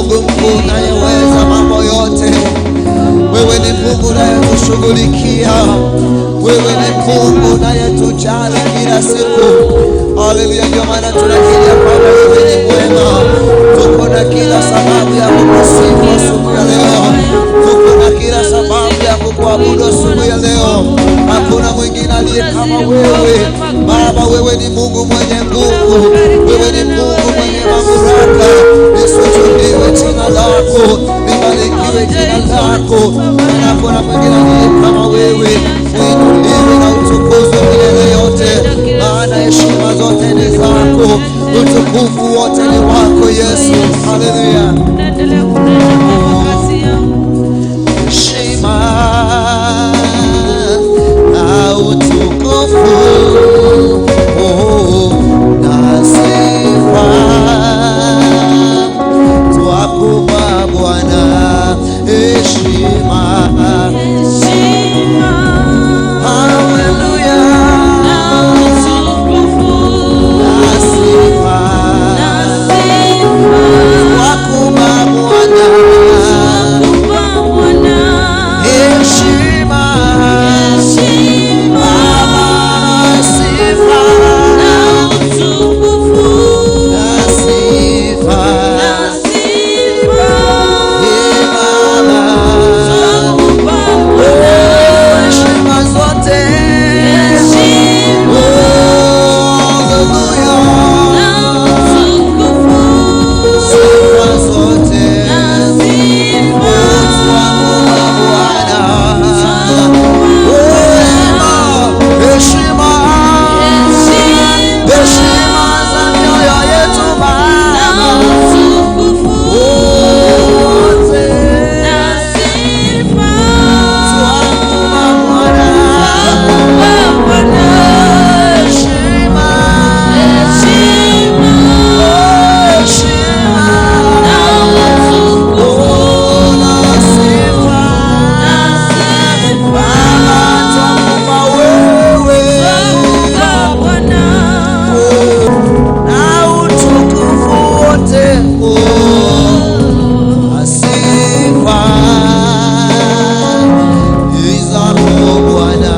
Mungu mkuu unayeweza mambo yote. Wewe ni Mungu unayetushughulikia. Wewe ni Mungu unayetujali kila siku. Haleluya! Ndio maana tunakiri ya kwamba wewe ni mwema. Tuko na kila sababu ya kukusifu asubuhi ya leo. Tuko na kila sababu ya kukuabudu asubuhi ya leo. Hakuna mwingine aliye kama wewe Baba. Wewe ni Mungu mwenye nguvu, wewe ni Mungu mwenye mamlaka. Lisujudiwe jina lako, libarikiwe jina lako, maana hakuna mwingine aliye kama wewe. Uinuliwe na utukuzwe milele yote, maana heshima zote ni zako, utukufu wote ni wako Yesu. Haleluya. Naendelea kunena Baba kazi yangu. Heshima na utukufu oh, na sifa twakupa Bwana, heshima Heshima haleluya, na utukufu na sifa na sifa twakupa Bwana, twakupa Bwana. heshima Heshima Baba, sifa na utukufu na sifa na sifa Baba, twakupa Bwana. heshima zote Heshima haleluya, na utukufu sifa zote na sifa twakupa Bwana, twakupa heshima, Heshima heshima za mioyo yetu na Baba, utukufu wote na sifa twakupa Bwana, twakupa Bwana. heshima, Heshima heshima na utukufu na sifa na sifa Baba, twakupa wewe twakupa Bwana. na utukufu wote na sifa ni zako Bwana.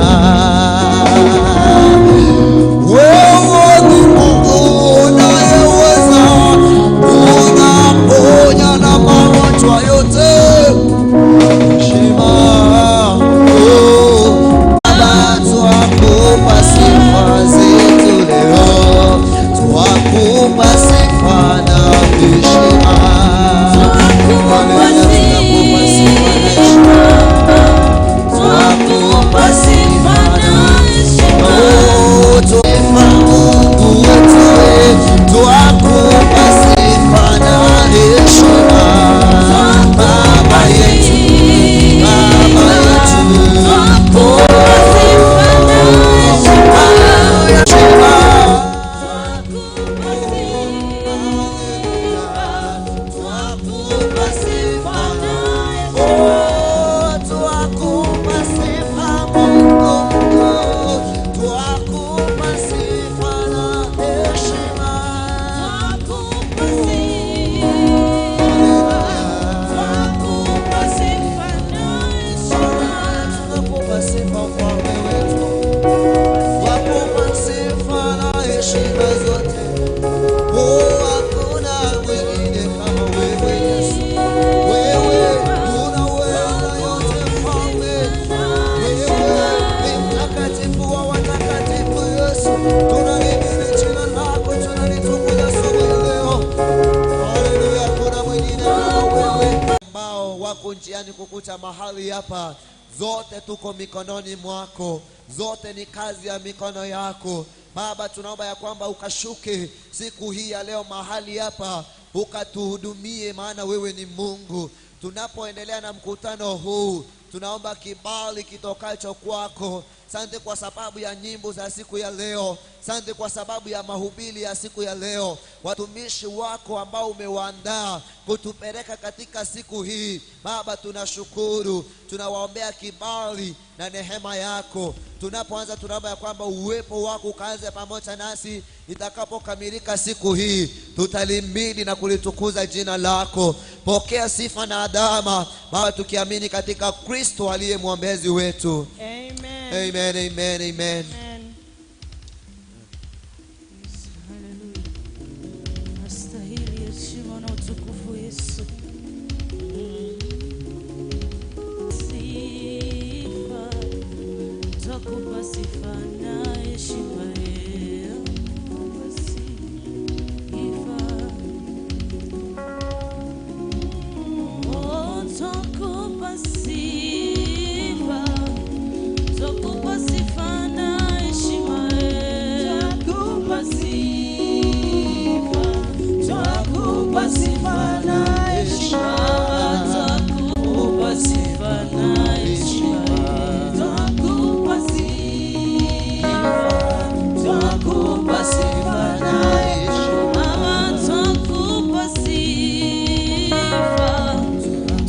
Wewe ni Mungu unayeweza, unaponya na magonjwa yote. Heshima, oh, Baba, twakupa sifa zetu leo, twakupa sifa na heshima. Twakupa sifa, twakupa sifa na heshima. Oh, tufa Mungu wetu, twakupa sifa na heshima. Baba yetu, Baba yetu, Twakupa sifa na heshima. heshima. Twakupa sifa, twakupa sifa na heshima. Oh, twakupa sifa Mungu mkuu, twakupa sifa na heshima. Twakupa sifa, twakupa sifa na heshima. Tunakupa sifa mfalme wetu, twakupa sifa na heshima zote. Oh, hakuna mwingine kama wewe Yesu. Wewe unaweza yote mfalme. Wewe ni mtakatifu wa watakatifu Yesu. Tunalihimidi jina lako, tunalitukuza asubuhi ya leo. Haleluya, hakuna mwingine kama wewe. Ambao wako njiani kukuta mahali hapa, zote tuko mikononi mwako, zote ni kazi ya mikono yako Baba. Tunaomba ya kwamba ukashuke siku hii ya leo mahali hapa, ukatuhudumie, maana wewe ni Mungu. Tunapoendelea na mkutano huu, tunaomba kibali kitokacho kwako. Sante kwa sababu ya nyimbo za siku ya leo. Asante kwa sababu ya mahubiri ya siku ya leo, watumishi wako ambao umewaandaa kutupeleka katika siku hii. Baba, tunashukuru, tunawaombea kibali na nehema yako. Tunapoanza tunaomba ya kwamba uwepo wako ukaanze pamoja nasi. Itakapokamilika siku hii, tutalimbidi na kulitukuza jina lako. Pokea sifa na adama Baba, tukiamini katika Kristo aliye mwombezi wetu. Amen. Amen, amen, amen. Amen. Haleluya. Nastahili heshima na utukufu Yesu. Sifa, twakupa sifa na heshima Twakupa sifa. Oh, twakupa sifa. Twakupa sifa na heshima Twakupa sifa. Twakupa sifa na heshima. Twakupa sifa na heshima. Twakupa sifa. Twakupa sifa na heshima. Baba, twakupa sifa.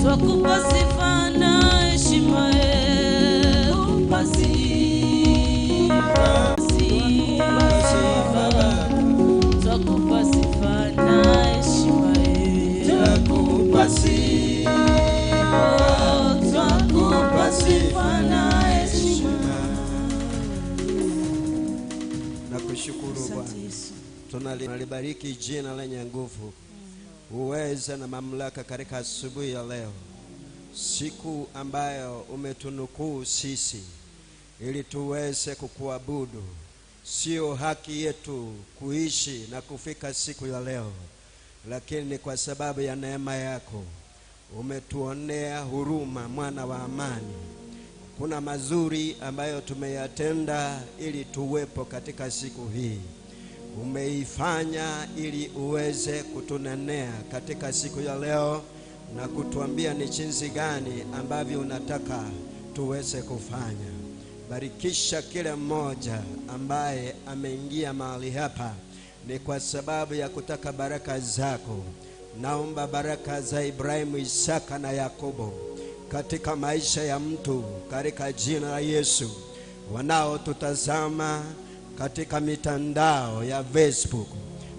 Twakupa sifa na heshima. Twakupa sifa. Sifa. Twakupa sifa na heshima. Twakupa sifa, Twakupa sifa na heshima. Nakushukuru Bwana, Asante Yesu. tunalibariki jina lenye nguvu, uweza na mamlaka katika asubuhi ya leo, siku ambayo umetunukuu sisi ili tuweze kukuabudu. Sio haki yetu kuishi na kufika siku ya leo, lakini ni kwa sababu ya neema yako umetuonea huruma, mwana wa amani. Kuna mazuri ambayo tumeyatenda ili tuwepo katika siku hii. Umeifanya ili uweze kutunenea katika siku ya leo na kutuambia ni jinsi gani ambavyo unataka tuweze kufanya. Barikisha kila mmoja ambaye ameingia mahali hapa, ni kwa sababu ya kutaka baraka zako. Naomba baraka za Ibrahimu, Isaka na Yakobo katika maisha ya mtu katika jina la Yesu. Wanaotutazama katika mitandao ya Facebook,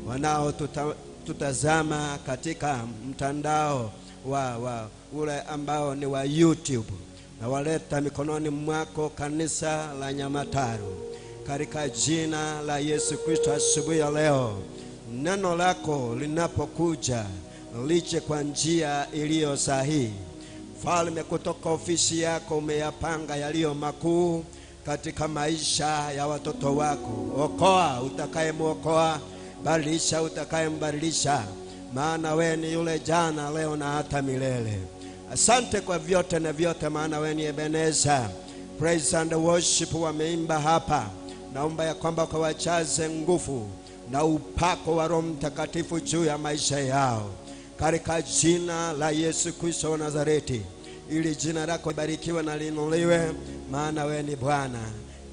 wanaotutazama katika mtandao wa ule ambao ni wa YouTube, na waleta mikononi mwako kanisa la Nyamataro katika jina la Yesu Kristo. Asubuhi ya leo neno lako linapokuja liche kwa njia iliyo sahihi. Mfalme, kutoka ofisi yako umeyapanga yaliyo makuu katika maisha ya watoto wako. Okoa utakayemwokoa, badilisha utakayembadilisha, maana wewe ni yule jana, leo na hata milele. Asante kwa vyote na vyote, maana wewe ni Ebeneza. Praise and worship wameimba hapa, naomba ya kwamba ukawachaze nguvu na upako wa Roho Mtakatifu juu ya maisha yao katika jina la Yesu Kristo wa Nazareti, ili jina lako libarikiwe na liinuliwe, maana wewe ni Bwana.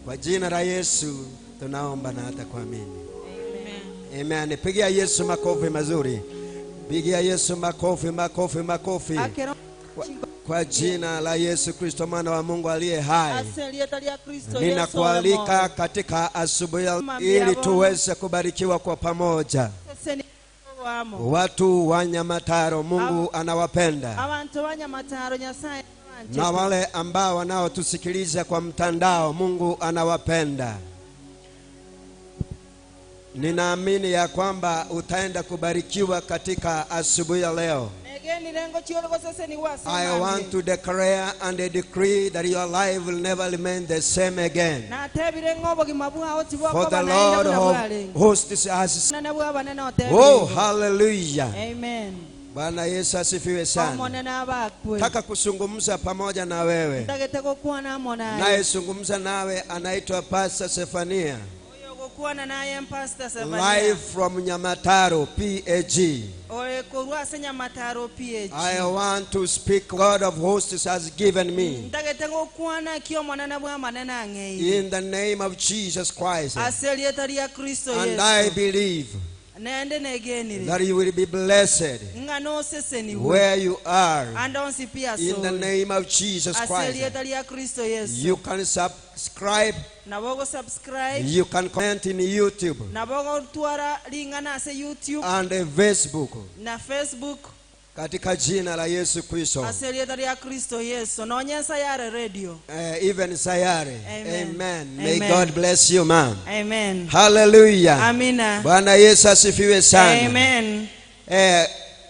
Kwa jina la Yesu tunaomba na hata kuamini, amen. Pigia Yesu makofi mazuri, pigia Yesu makofi, makofi, makofi Akero kwa jina la Yesu Kristo mwana wa Mungu aliye hai. ase lieta lya Kristo Yesu Ninakualika katika asubuhi ya- ili tuweze kubarikiwa kwa pamoja. seseni wamo Watu wa Nyamataro, Mungu anawapenda, abantu banyamataro Nyasaye na abanje wale ambao wanaotusikiliza kwa mtandao, Mungu anawapenda. Ninaamini ya kwamba utaenda kubarikiwa katika asubuhi ya leo. negeni lengo chiolgo seseni wase I want to declare and decree that your life will never remain the same again. natebire ng'obogima bwao For the tibwakoba Lord naende buna of bwarenge hosts has. nane bwabane notebire Oh, hallelujah! amen Bwana Yesu asifiwe sana. omone n'abakwe Nataka kuzungumza pamoja na wewe. ntagete gokwana amo naye Nayezungumza nawe anaitwa Pastor Sefania. oyo Ogokwana naye Pastor Zephania. live from Nyamataro, PAG. Ore korwa ase Nyamataro PAG. I want to speak God of hosts has given me Ntagete gokwana ki Omonene bw'amanene ang'eire. in the name of Jesus Christ. Ase erieta ria Kristo And I Yeso. believe Naende negenire. that you will be blessed Ng'a nosesenigwe. where you are Ande onsi pi in the asore. name of Jesus Ase Christ. erieta ria Kristo Yeso. You can subscribe, Nabo ogosubscribe. you can comment in YouTube Nabo ogotwara ring'ana ase YouTube and Facebook na Facebook katika jina la Yesu Kristo. ase erieta ria Kristo Yeso. Nonye Sayare Radio. Even Sayare. Amen. Amen. May Amen. God bless you, ma'am. Amen. Hallelujah. Amina. Bwana Yesu asifiwe sana. Amen.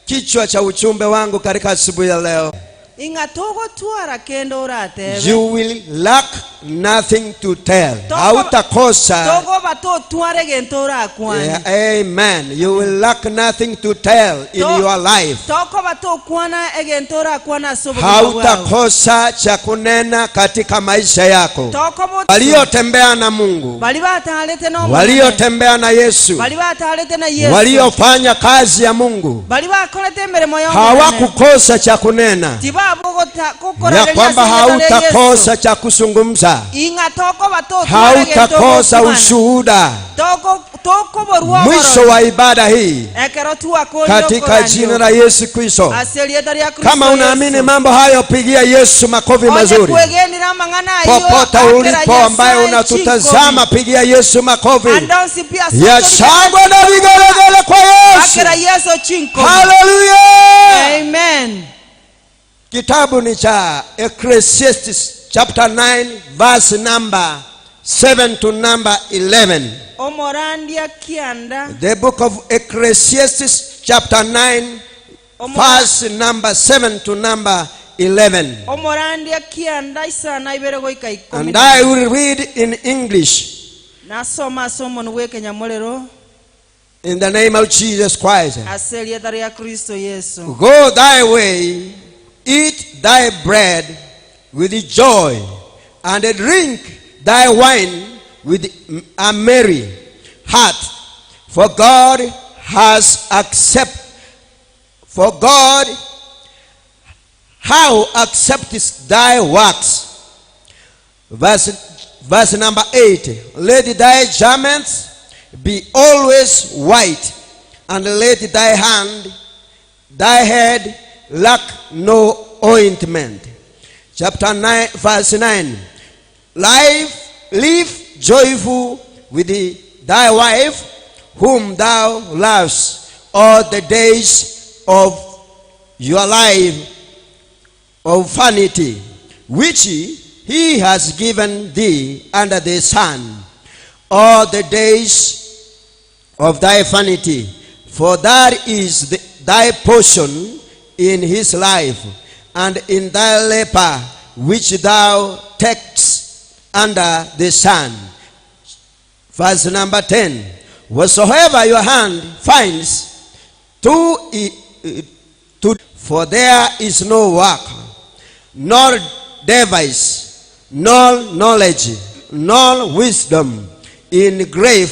Kichwa cha ujumbe wangu katika asubuhi ya leo, Ing'a togotwara kendo oratebe. you will lack nothing to tell. Toko- Hautakosa. Togoba totware gento orakwane. Yeah, amen. You will lack nothing to tell in To- your life. Tokoba tokwana egento orakwana ase obogima bwao. Hautakosa cha kunena katika maisha yako. Tokoba Waliotembea na Mungu, bali batarete na Omonene. waliotembea na Yesu, Bali batarete na Yesu. waliofanya kazi ya Mungu Bali bakorete emeremo ya Omonene. hawakukosa cha kunena, Tibabogota ya kokorareria kwamba ase erieta ria Yesu. hautakosa cha kuzungumza, Ing'a tokoba totware egento hautakosa ogokwana. ushuhuda Toko tokoborwa mwisho wa ibada hii ekero twakorire katika jina la Yesu Kristo. ase erieta ria Kristo Kama unaamini Yesu. mambo hayo, pigia Yesu makofi Onye mazuri. kwegenire amang'ana ayo, Popote akera ulipo ambaye Nyasaye unatutazama, pigia Yesu makofi chinkobi. Andonsi pia ya shangwe na vigelegele kwa Yesu. akera Yesu chinkobi. Haleluya! Amen. Kitabu ni cha Ecclesiastes chapter 9 verse number 7 to number 11. Omorandia kianda. The book of Ecclesiastes chapter 9 verse number 7 to number 11. Omorandia kianda isana ibere goika ikomi. And I will read in English Nasoma ase omonwe bw'ekenyamorero in the name of Jesus Christ. ase erieta ria Kristo Yesu. Go thy way, eat thy bread with joy, and drink thy wine with a merry heart, for God has accept, for God how accepts thy works. Verse number 8. Let thy garments be always white, and let thy hand, thy head lack no ointment. Chapter 9, verse 9. Life, live joyful with thy wife, whom thou lovest, all the days of your life of vanity, which he has given thee under the sun, all the days of thy vanity, for that is thy portion in his life, and in thy labor which thou takest under the sun. Verse number 10. Whatsoever your hand finds, to, for there is no work, nor device, nor knowledge, nor wisdom in grave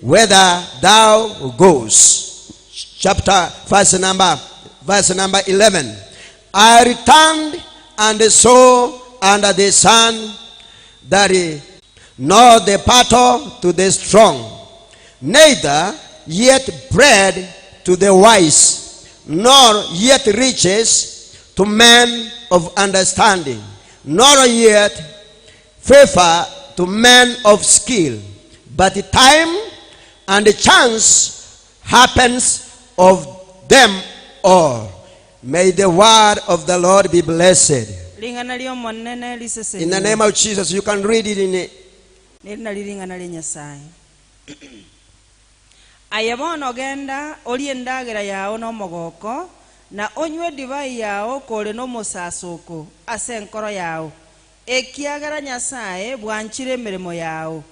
whither thou goest. Chapter verse number 11. I returned and saw under the sun that nor the battle to the strong, neither yet bread to the wise, nor yet riches to men of understanding, nor yet favor to men of skill, but the time and the chance happens of them all. May the word of the Lord be blessed. Ring'ana ri'Omonene riseseniwe. In the name of Jesus, you can read it in Neri nari ring'ana ria Nyasaye. Aye bono genda orie endagera yao nomogoko, na onywe edivai yao kore nomosasoko ase enkoro yao, ekiagera Nyasaye bwanchire emeremo yao.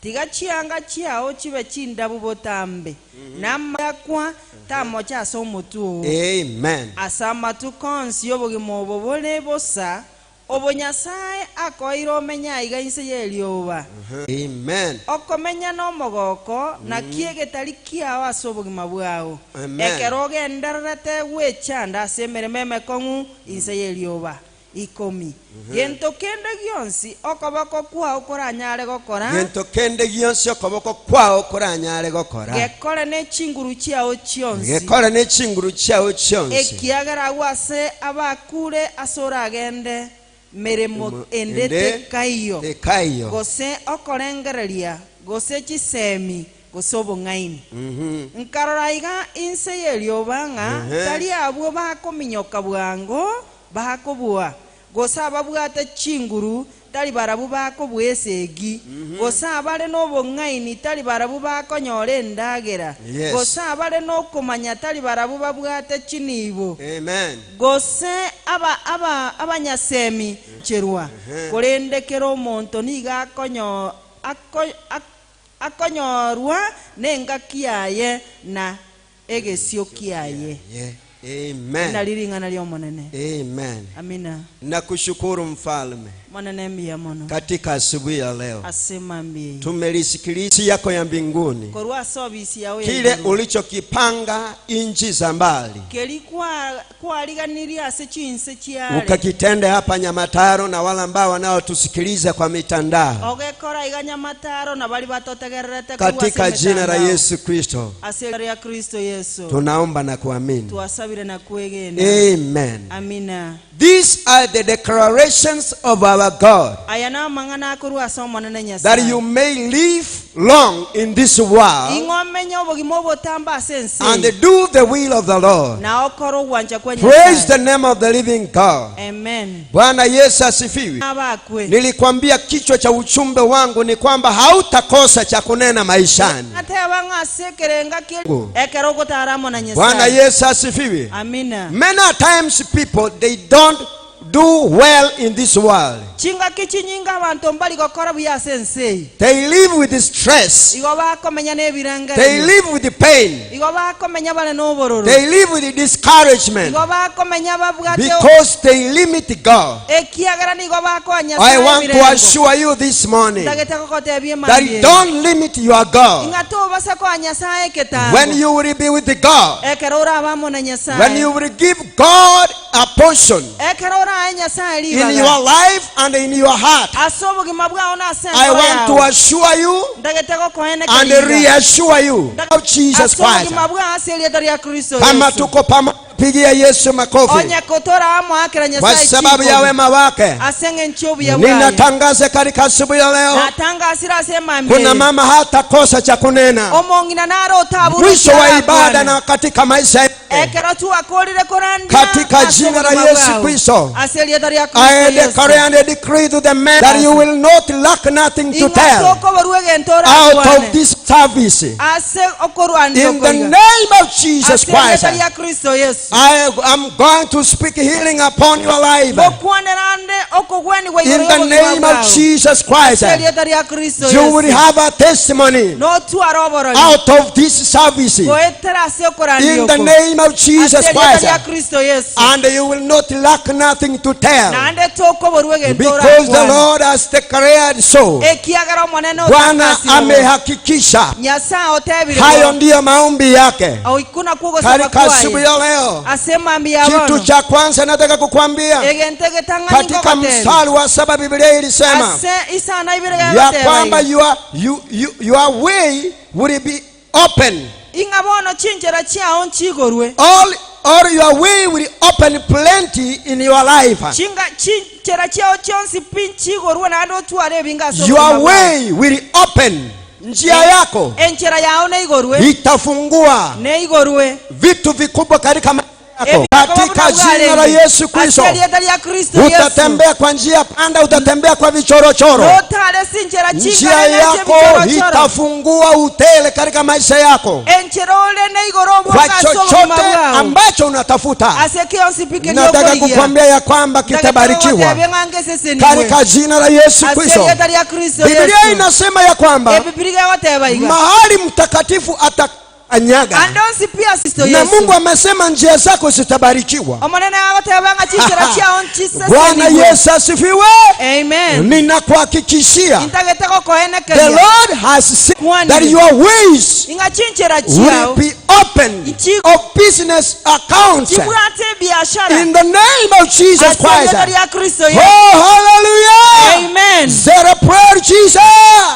Tiga chianga chiao chibe chindabu botambe, na amayakwa tamocha ase omotwe oo. Amen. Ase amatuko onsi y'obogima obo bore bosa, Obonyasae akoeire omenye aiga inse y'erioba. Amen. Okomenya nomogoko, naki egetari kiao ase obogima bwao, Amen. ekero ogendererete gwechanda ase emeremo emekong'u inse y'erioba. Ikomi. Gento kende gionsi okoboko kwao koranyare gokora. Gento kende gionsi okoboko kwao koranyare gokora. Gekore ne chinguru chiao chionsi. Gekore ne chinguru chiao chionsi. Ekiagera agwo ase abakure ase oragende, meremo ende tekaiyo, tekaiyo. Gose okorengereria, gose chisemi, gose obong'aini. Nkarora iga inse y'erioba ng'a tari abwo bakominyoka bwango bakobua, gose ababwate chinguru tari barabwo bakobua esegi, gose abare nobong'aini tari barabwo bakonyora endagera, Yes. gose abare nokomanya tari barabwo babwate chinibo, Amen. gose aba aba abanyasemi cherwa, korende kera omonto nigo akonyo ako ak akonyorwa nengaki yaye na egesio kiaye. Amen. Nari ring'ana ri'Omonene. Amen. Amina. Nakushukuru mfalme Omonene mbuya mono katika asubuhi ya leo ase mambia eye. tumelisikiliza yako ya mbinguni Korwa ase obisi yao ya kile igoro. ulichokipanga inchi za mbali Keri kwa kwariganirie ase chinse chiare. ukakitende hapa Nyamataro na wale ambao wanaotusikiliza kwa mitandao Ogekora iga Nyamataro na baria batotegererete korwa ase katika jina la emetandao. Yesu Kristo Ase erieta ria Kristo Yeso. tunaomba na kuamini. Twasabire na kwegena. Amen. Amina. These are the declarations of our God Aya namang'ana akorwa ase Omonene that you Nyasae. may live long in this world Ing'o omenye obogima obotambe ase ense and eye, do the will of the Lord. na okore ogwancha kwa Praise the Nyasae. name of the living God. Amen. Bwana Yesu asifiwe. Abakwe. Nilikwambia kichwa cha uchumbe wangu ni kwamba hautakosa cha kunena maishani. Nateba ng'a ase ekerenga ki Go. ekero ogotara amo na Bwana Nyasae. Yesu asifiwe. Amina. Many a times people they don't do well in this world. Chingaki chinyinge abanto mbari gokora buya ase ense eye. They live with stress. Igo bakomenya They nebirengererio. live with pain. Igo bakomenya bare nobororo. They live with discouragement Igo bakomenya babwate because they limit God. ekiagera nigo bakoa I Nyasaye want to ebirengo. assure you this morning Ntagete gogotebia that emambia eye. don't limit your God. Ing'a tobasa koa Nyasaye eketango. When you will be with God, Ekero orabe amo na when Nyasaye. you will give God a portion Ekero orae Nyasaye in ribaga. your life and in your heart, Ase obogima bwao na ase I enkoro want to yao. assure you Ntagete gokoeneka and riga. reassure you of Jesus Ase Christ. obogima bwao ase erieta ria Kristo Kama Yesu. tuko pamoja, pigia Yesu makofi Onye kotora amo akera kwa Nyasaye sababu ya chikobi. wema wake. Ase eng'encho obuya bwaye. Ninatangaza katika asubuhi ya leo, Natangasire ase emambia kuna eye. mama hatakosa cha kunena Omong'ina nare otabure mwisho wa ekiara ibada akwane. na katika maisha yake. Ekero twakorire korandia Katika ase jina la obogima Yesu bwao. Kristo. Ase erieta ria I Kristo declare Yesu. and decree to the man that you will not lack nothing to Ing'o tell tokoborwa egento out of orakwane. this service. Ase okorwandia In the okoiga. name of Jesus Ase erieta Christ, ria Kristo Yesu. I am going to speak healing upon your life. Ngokwanera nde okogwenigwa igoro In the y'obogima name bwao. of Jesus Christ, Ase erieta ria Kristo you will Yesu. have a testimony Notware oborori. out of this service. Goetera ase okorandia In the oko. name of Jesus Ase erieta Christ, ria Kristo Yesu. and you will not lack nothing to tell Naende tokoborwa egento because the orakwane. Lord has declared so. Ekiagera Omonene Bwana otangasire bo. amehakikisha. Nyasaye otebire Hayo bo. ndiyo maombi yake Oikuna kw'ogosaba katika asubuhi kwaye. ya leo. Ase emambia ya Kitu bono. cha kwanza nataka kukwambia Egento egetang'ani katika ngogotebia. mstari wa saba Biblia ilisema Ase isana ibere ya gegoteba kwamba iga. your, you, you, your way will be open. Ing'a bono chinchera chiao nchigorwe. All, all your way will open plenty in your life. Chinga chinchera chiao chionsi pi nchigorwe naende otware ebinga ase Your obogima bwao. way will open. Njia yako Enchera yao neigorwe. itafungua Neigorwe. vitu vikubwa katika maisha yako. Ebikoba Katika buna jina la bwarenge. Yesu Kristo. Ase erieta ria Kristo Yesu. Utatembea kwa njia panda, utatembea kwa vichorochoro. Notare sinchera Njia chingare neche yako bichorochoro. itafungua utele katika maisha yako Enchera ore neigoro kwa oboka ase obogima chochote bwao. ambacho unatafuta. Ase kionsi pi keria Nataka okorigia. kukwambia ya kwamba kitabarikiwa katika jina la Yesu Ase Kristo. erieta ria Kristo Biblia Yesu. inasema ya kwamba Ebibiri gegoteba iga. mahali mtakatifu ata Anyaga. Ande onsi pi ase Kristo Na Yesu. Mungu amesema njia zako zitabarikiwa. Omonene agoteba ng'a chinchera chiao Bwana nchisesenigwe. Yesu asifiwe. Amen. Ninakuhakikishia Intagete the gokoenekeria Lord has said that Kwanire. your ways ing'a chinchera will chiao be opened Nchi- of business accounts chibwate ebiashara in the name of Jesus ase Christ. erieta ria Kristo Yesu. Oh, hallelujah! Amen. Celebrate Jesus.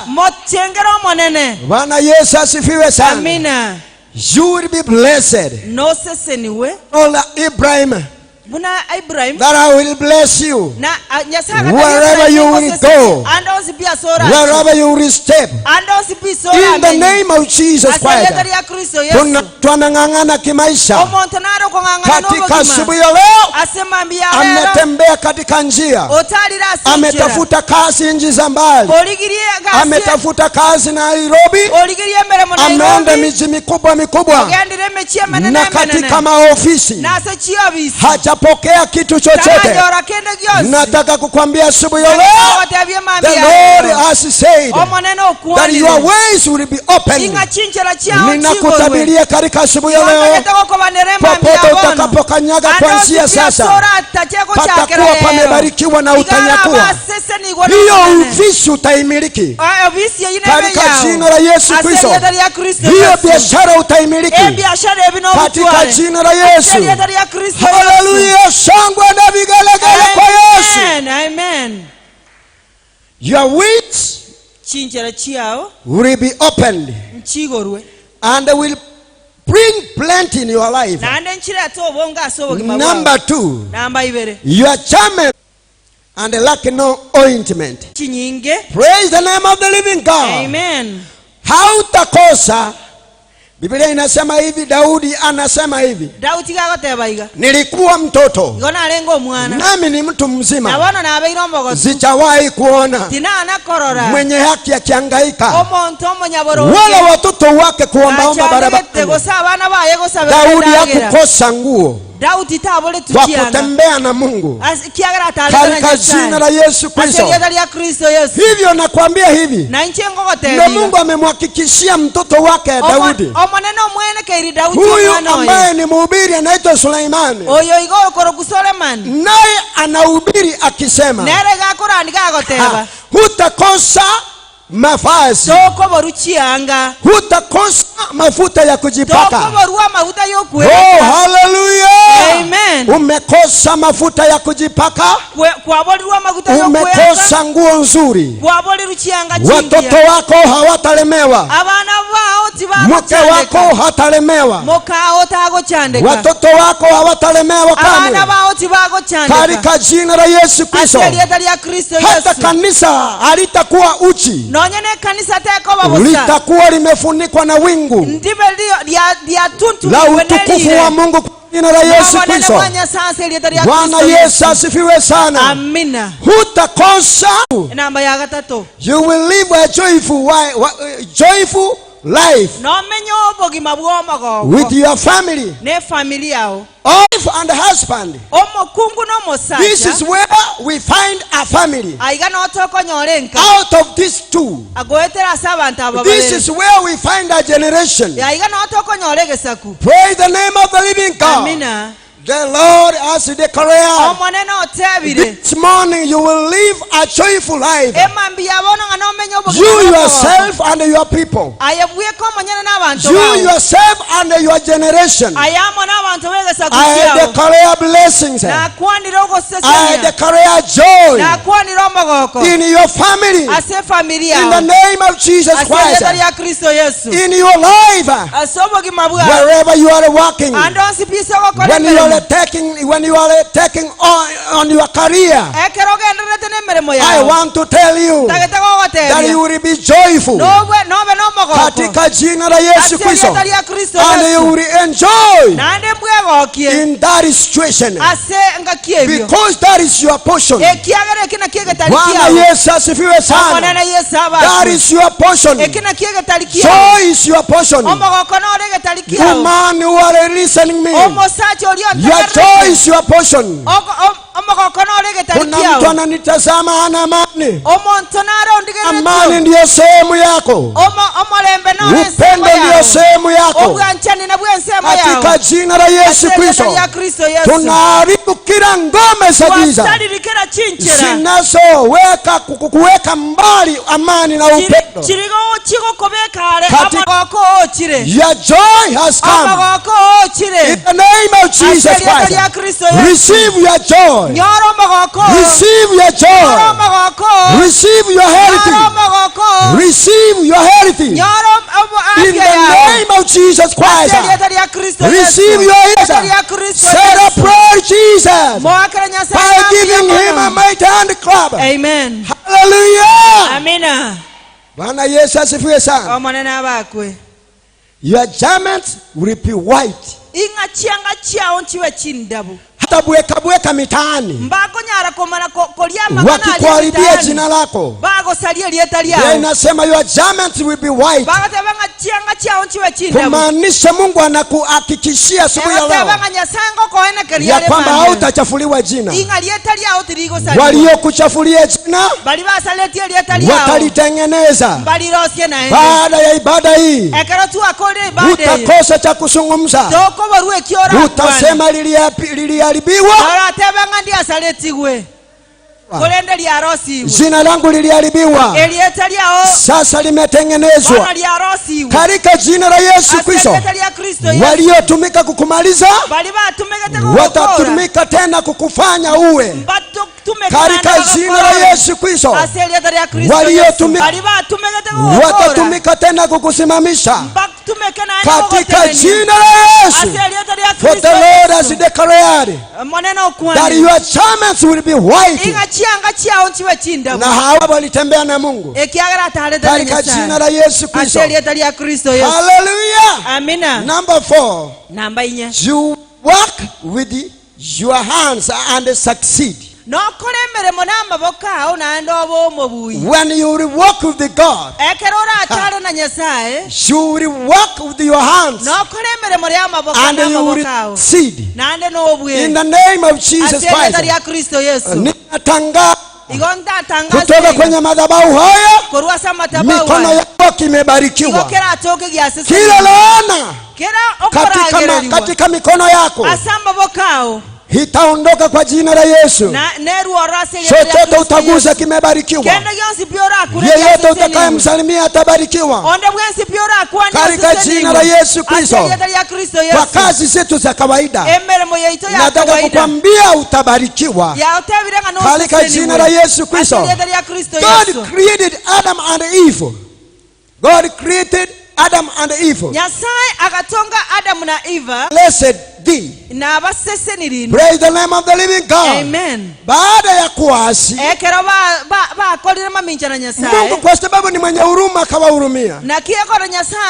Mochengere Omonene. Bwana Yesu asifiwe sana. Amina. You will be blessed. Noseseniwe Ola Ibrahim buna Ibrahim that I will bless you na a- Nyasaye akatebia Wherever Ibrahim, you will "Ngoseseni, go, ande onsi pi ase orache. wherever you will step. Ande onsi pi ase oramenye." In the name of Jesus Ase erieta Christ. ria Kristo Yesu. Tuna twanang'ang'ana kimaisha Omonto nare okong'ang'ana katika n'obogima. asubuhi ya leo, Ase mambia ya rero, ametembea katika njia, otarire ase enchera. ametafuta kazi nchi za mbali, Origirie egasi- ametafuta kazi Nairobi, origirie emeremo ameenda Nairobi, miji mikubwa mikubwa ogendire emechie emenene na emenene. katika maofisi Na ase chiobisi. hajapokea kitu chochote. Taranyora kende gionsi. Nataka kukwambia asubuhi ya leo, Gotebia mambia the ya Lord rero. has said Omonene that okwanire. your ways will be open. Ing'a chinchera chiao chigorwe. Ninakutabiria katika asubuhi ya leo, Iwatagete gokobanera emambia popote bono. utakapokanyaga Ande kuanzia onsi pi ase sasa, oratache gochakera patakuwa rero. pamebarikiwa na utanyakua. Igarabasesenigwe Hiyo n'Omonene. ofisi utaimiliki Ah, obisi eyio nebe katika yao. jina la Yesu Ase Kristo. erieta ria Kristo Hiyo Yesu. biashara utaimiliki Ebiashara ebi katika n'obutware. jina la Yesu. Ase erieta ria Kristo Yesu. Haleluya! Shangwe na vigelegele kwa Yesu. Amen, amen. Your ways Chinchera chiao will be opened nchigorwe and will bring plenty in your life. naende nchirete obonge ase obogima bwao. Number two, Namba ibere your charm and lack no ointment. chinyinge. Praise the name of the living God. Amen. Hautakosa. Biblia inasema hivi, Daudi anasema hivi, Daudi gagoteba iga nilikuwa mtoto igo narenge omwana nami ni mtu na mzima, bono nabeire omogotu sijawahi kuona tinana korora mwenye haki akihangaika omonto omonyaboronge wala watoto wake kuombaomba achandegete barabarani. gose abana baye gosabera Daudi endagera. hakukosa nguo Daudi tabore kwa tuchianga kutembea na Mungu kiagera atarete na katika jina la Nyasaye Yesu ase Kristo. erieta ria Kristo Yesu Hivyo nakwambia hivi, na inche ndo ngogotebia Mungu amemhakikishia mtoto wake Daudi omonene omwenekeiri Daudi huyu omwana oye ambaye ni mhubiri anaitwa Suleimani, oyo igo okoroku Sulemani naye anahubiri akisema, nere gakorandika "Ha, agoteba hutakosa mavazi, tokoborwa chianga hutakosa mafuta ya kujipaka. tokoborwa amaguta Oh, yokweka haleluya! Amen. Umekosa mafuta ya kujipaka, kwaborirwa amaguta yokweka umekosa nguo nzuri, kwaborirwa chianga watoto chingiya wako hawatalemewa, abana bao mke tibagochandeka wako hatalemewa, mokao tagochandeka watoto wako hawatalemewa abana kamwe, bao tibagochandeka katika jina la Yesu Kristo. ase erieta ria Kristo Hata Yesu kanisa halitakuwa uchi, nonye ne kanisa tekoba bosa litakuwa limefunikwa na wingu ndibe la lyatuntuliwe utukufu wa Mungu kwa jina la Yesu nobonene Kristo. bwa Nyasaye ase erieta ria Bwana Kristo Yesu asifiwe sana. amina Hutakosa, enamba ya gatato you will live a joyful, joyful life nomenye obogima bwa omogoko with your family, ne family yao wife and husband. omokungu This is n'omosacha where we find a family. aiga notokonyora enka Out of these two, agoetera ase abanto aba this babere is where we find a generation. aiga notokonyora egesaku Praise the name of the living God. amina The Lord has declared omonene otebire this morning you will live a joyful life. emambi yabono ng'a nomenye obogima You bwa omogoko. yourself and your people. aye bweka omonyene n'abanto You bao yourself and your generation. aye amo n'abanto b'egesaku I kiao declare blessings. I nakwanire ogosesenia declare joy nakwanire omogoko in your family. ase efamili In the yao name of Jesus ase erieta Christ. ria Kristo Yesu In your life, ase obogima bwao wherever you are working, ande onsi pi ase ogokora when you emeremo are taking, when you are taking on your career, ekero ogendererete n'emeremo I yao want to tell you ntagete that gogotebia you will be joyful nobe nobe n'omogoko katika jina la Yesu ase Kristo, erieta ria Kristo and you Yesu will enjoy naende mbwegokie in that situation ase ngaki ebio because that is your portion. ekiagera eki nakio egetari Bwana kiao Yesu asifiwe sana. omonene Yesu That abaswe is your portion. eki nakio egetari kiao Joy is your portion. omogoko nore egetari You kiao man who are listening me, omosacha oria your joy ontegererete is your portion. omogoko nore egetari Kuna mtu kiao. ananitazama hana amani. Omonto nare Amani ondigereretio. ndiyo sehemu yako, Omo, omorembe nore ensemo upendo ndiyo yao. sehemu yako. Obwanchani nabwo ensemo yao. Katika jina la Yesu Ase erieta Kristo ria Kristo Yesu. tunaharibu kila ngome za giza Twasariri kera chinchera. zinazoweka kukuweka mbali amani na upendo. Chirigo chigokobeka are Kati- amagoko ochire. Your joy has come. Amagoko ochire. In the name of Jesus Ase erieta Christ, ria Kristo Yesu. receive your joy. Nyora omogoko. Receive your Nyora joy. omogoko. Receive your Nyora heritage. omogoko. Receive your heritage. Nyora In afya the yao. name of Jesus Christ. Ase erieta ria Kristo Yesu. Receive your Erieta healing. ria Kristo Yesu. Celebrate Jesus Moakera Nyasaye by ng'ambuya giving him mono. a mighty hand clap. Amen. Hallelujah. Amina. Bwana Yesu asifiwe sana. Omonene abakwe. Your garments will be white. Ing'a chianga chiao nchiwe chindabu. Hata bweka bweka mitaani Mbakonyara komana koria amang'ana aria wakikuharibia mitaani. jina lako. Bagosaria erieta Biblia riao. inasema your garments will be white. Bagateba ng'a chianga chiao nchiwe chindabu. Kumaanisha Mungu anakuhakikishia asubuhi ya Egateba leo ng'a Nyasaye ngokoenekeria ya are kwamba mambia. hautachafuliwa jina. Ing'a rieta riao tirigosariwa. Waliokuchafulia jina Bari basaretie erieta riao. watalitengeneza. Mbarirosie naende. Baada ya ibada hii Ekero twakore ibada eye. utakosa cha kuzungumza, Tokoborwa ekio orakwane. utasema liliharibiwa, Oratebe ng'a ndiasaretigwe. Korende riarosiwe. jina langu liliharibiwa, Erieta riao sasa limetengenezwa bono riarosiwe. katika jina la Yesu Ase Kristo. erieta ria Kristo Yesu. Waliotumika kukumaliza Bari batumegete gogokora. watatumika tena kukufanya uwe Batutumeke katika naende jina la bagokora. Yesu Kristo. Ase erieta ria Kristo Waliotumika- Yesu. Bari batumegete gogokora. Watatumika tena kukusimamisha Batumeke naende katika gogotenenia. jina la Yesu. Ase erieta ria For Kristo the Lord has Yesu. declared Monene that okwane. your garments will be white. Ing'a chianga chiao nchiwe chindabu. Na hawa walitembea na Mungu Ekiagera atarete na katika jina Nyasaye. la Yesu Kristo. Ase erieta ria Kristo Yesu. Hallelujah. Amina. Number 4, Namba inya. you work with your hands and succeed. Nokora emeremo n'amaboko ao naende obe omobui. When you will work with the God, Ekero oratare na Nyasaye, you will work with your hands nokora emeremo ria amaboko and you will n'amaboko ao. succeed. Naende nobwe. In the name of Jesus Ase erieta Christ. ria Kristo Yesu. Ninatangaza Igo ntatangaza kutoka kwenye madhabahu haya, korwa ase amatabau mikono aya. yako Igo kimebarikiwa. keratoke giase Kila laana Kera katika, ma, okoragereriwa. katika mikono yako Ase amaboko ao. itaondoka kwa jina la Yesu. Na neruoro ase erieta ria Chochote Kristo utagusa Yesu. kimebarikiwa. Kende gionsi pi orakure Yeyote utakayemsalimia atabarikiwa Onde bwensi pi orakwane Katika jina la Yesu Kristo. Ase erieta ria Kristo kwa Yesu. kazi zetu za kawaida. Emeremo yaito ya Nataka kawaida. kukwambia utabarikiwa Yaotebire ng'a katika jina la Yesu Kristo. Ase erieta ria Kristo God Yesu. created Adam and Eve. God created Adam and Eve. Nyasaye agatonga Adamu na Eva Blessed thee. na abasesenirinde. Praise the name of the living God. Amen. Baada ya kuasi, Ekero bakorire mamincha na Nyasaye. Mungu kwa sababu ni mwenye huruma akawahurumia, Naki ekora Nyasaye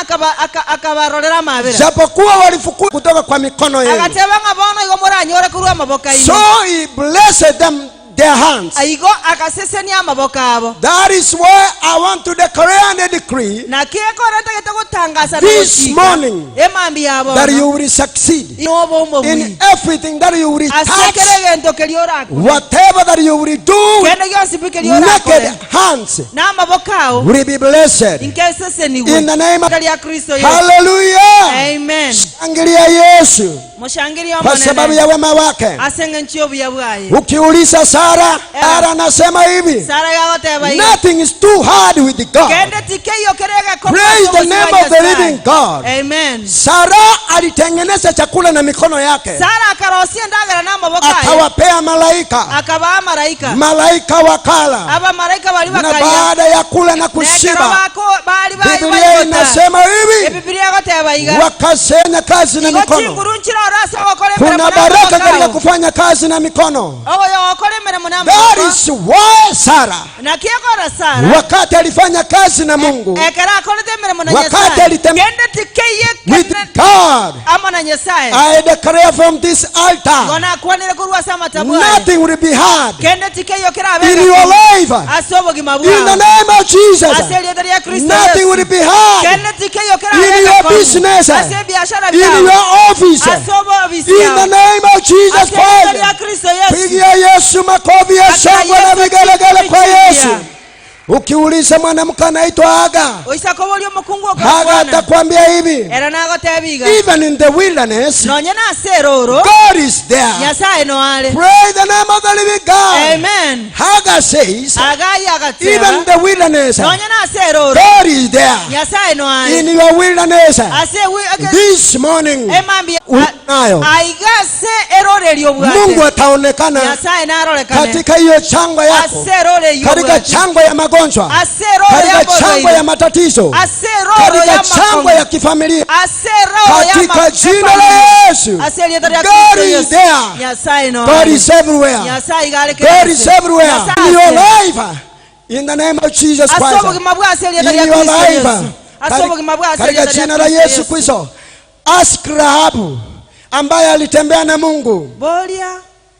akabarorera amabera. japokuwa walifukuzwa kutoka kwa mikono yenu. Agateba ng'a bono igo moranyore korwa amaboko aino. So he blessed them their hands. Igo akasesenia amaboko abo. That is why I want to declare and decree Naki ekora ntagete gotangasa na This gochika. morning Emambi ya that bono. you will succeed Inoba omobui. in everything that you will Ase touch, kere egento keria orakore. whatever that you will do with Kende gionsi pi keria orakore. naked hands Na amaboko ao. will be blessed. Inkeseseniwe. In the name of ria Kristo Yesu. Hallelujah. Amen. Shangilia Yesu Mushangirie kwa sababu omonene. ya wema wake. Ase eng'encho y'obuya bwaye. Ukiuliza Sara, Sara anasema hivi, Sara gagoteba iga. nothing is too hard with God. Kende tikeiyo kerega Praise the name of the living God. Amen. Sara alitengeneza chakula na mikono yake, Sara akarosia endagera n'amaboko aye. akawapea malaika, Akabaa malaika. malaika wakala, Aba malaika bari na bakaria. baada ya kula na Nekero kushiba, bako bari bari Biblia barigota. inasema hivi, Ebibilia egoteba iga. wakasenya kazi na Igo mikono. chinguru nchiro ase ogokora emeremo Kuna baraka n'amaboko katika ao. kufanya kazi na mikono. Oyo ogokora emeremo That n'amaboko. is why Sara Naki ekora Sara. wakati alifanya kazi na Mungu Ekero akorete emeremo na Wakati Nyasaye. alitem- Kende tikeiye with kende God, amo na Nyasaye. I declare from this altar, Gona akwanire korwa ase amatabwa aye. nothing will be hard Kende tikeiyo kerabe in your life. ase obogima In the bwao. name of Jesus, Ase erieta ria Kristo nothing Yesu. will be hard Kende tikeiyo kerabe in your business, Ase ebiashara in biao. your office. Ase obobisi In the yao. name of Jesus Ase erieta ria Christ, Kristo Yesu. pigia Yesu makofi. Makofi ya Katika shangwe na Yesu vigelegele kwa chibuchimbia. Yesu. Ukiuliza mwanamke anaitwa Haga, Oisa koboria omokungu Haga okokwana atakwambia hivi, era nagoteba iga even in the wilderness, nonye nase eroro God is there. Nyasaye noare. Praise the name of the living God. Amen. Hagar says, Hagai even in agateba the wilderness, nonye nase eroro God is there. Nyasaye noare. In your wilderness, Ase wi- ake- this morning, emambia unayo aiga ase erorerio Mungu obwate ataonekana Nyasaye narorekane katika hiyo changwa yako, ase erorerio katika obwate changwa ya magonjwa, ase eroro katika changwa ya ya matatizo, ase eroro katika ya changwa ya kifamilia, ase eroro ya katika jina la Yesu. ase erieta ria God Kristo is Yesu there. Nyasaye God noare is everywhere. Nyasaye iga are God is everywhere. Nyasaye In your ase. life, in the name of Jesus ase Christ. obogima bwa ase erieta In ria your Kristo life. Yesu ase obogima bwa ase Katika erieta jina ria la Kristo Yesu Yesu Kristo. Ask Rahabu ambaye alitembea na Mungu. boria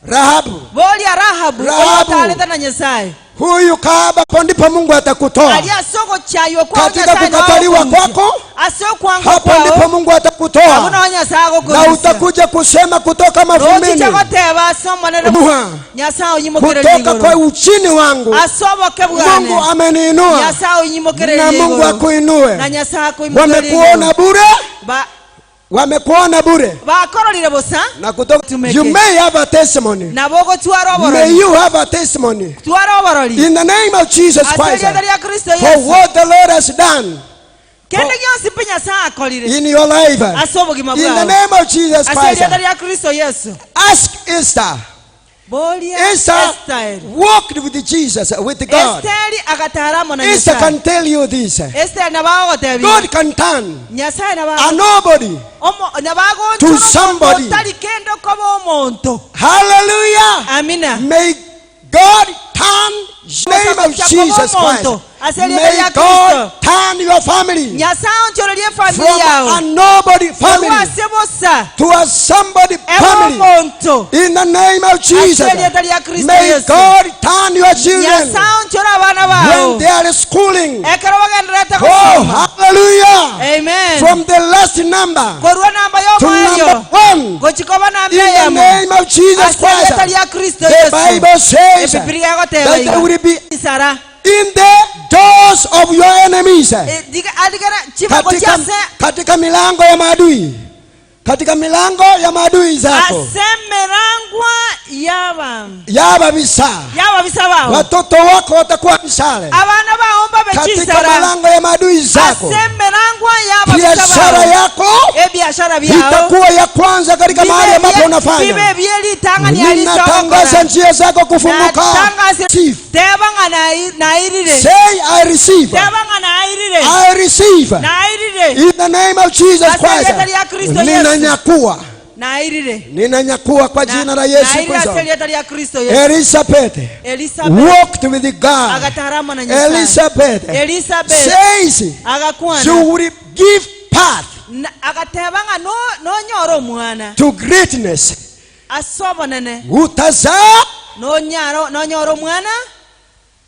Rahabu boria Rahabu Rahabu. oyotarete na Nyasaye huyu kahaba, hapo ndipo Mungu atakutoa aria ase ogochaywa kwao katika Nyasaye kukataliwa nogokorusia. kwako. ase okwangwa Hapo ndipo kwao Mungu abo atakutoa noo Nyasaye na agokorusia utakuja kusema kutoka mavumbini, nochicha goteba ase omonene Muha. Nyasaye onyimokererie kutoka kwa igoro uchini wangu ase oboke bwane Mungu ameniinua, Nyasaye onyimokererie na Mungu igoro na akuinue. Nyasaye akoimokererie Wamekuona igoro bure, Ba- wamekuona bure bakororire bosa na kutoka. Tumeke. You may have a testimony, nabo ogotwara may oborori you have a testimony twara oborori in the name of Jesus ase Christ erieta ria Kristo for Yesu what the Lord has done kende gionsi pi Nyasaye akorire in your life. ase obogima In the bwao name of Jesus ase Christ, erieta ria Kristo Yesu ask Esther. boria Esther Esther walked with Jesus, with God. Esteri agatara amo na Esther Nyasaye can tell you this. Esther nabo agotebia God can turn Nyasaye nabo a nobody. nabo To agonchora somebody. omonto otari kende okoba omonto Hallelujah. amina May God turn the name of Jesus Christ. May God turn your family Nyasaye onchorerie from efamiri a yao nobody family ase bosa to a somebody ebe family. omonto In the name of Jesus. ase erieta ria Kristo May Yesu God turn your children Nyasaye onchore abana bao when they are schooling. ekero bagenderete Oh, gosoma hallelujah. amen From the last number korwa namba to y'omwerio number one. gochikoba namba In the eyemo name of Jesus ase erieta Christ. ria Kristo The Yesu Bible says Ebibiri egoteba that iga they will be Sara in the doors of your enemies. Eh, diga- adigera chibago Katika, chiase katika milango ya maadui, katika milango ya maadui zako ase emerangwa yaba yababisa, yababisa bao watoto wako watakuwa mishale abana bao mbabe katika chisara milango ya maadui zako. ase emerangwa yababisa Biashara bao yako ebiashara byao itakuwa ya kwanza katika mahali ambapo bibe unafanya. byelitang'ania Ninatangaza njia zako kufunguka. Receive. teba ng'a nai- nairire Say I receive. teba ng'a nairire I receive. nairire In the name of Jesus Ase Christ. erieta ria Kristo Yesu. Ninanyakua. nairire Ninanyakua kwa jina la Yesu nairire Kristo. ase erieta ria Kristo Yesu Elizabeth Elizabeth walked with God. agatarama na Nyasaye Elizabeth Elizabeth says agakwana you will give birth Na- agateba ng'a no- nonyora omwana to greatness. ase obonene Utazaa nonyara nonyora omwana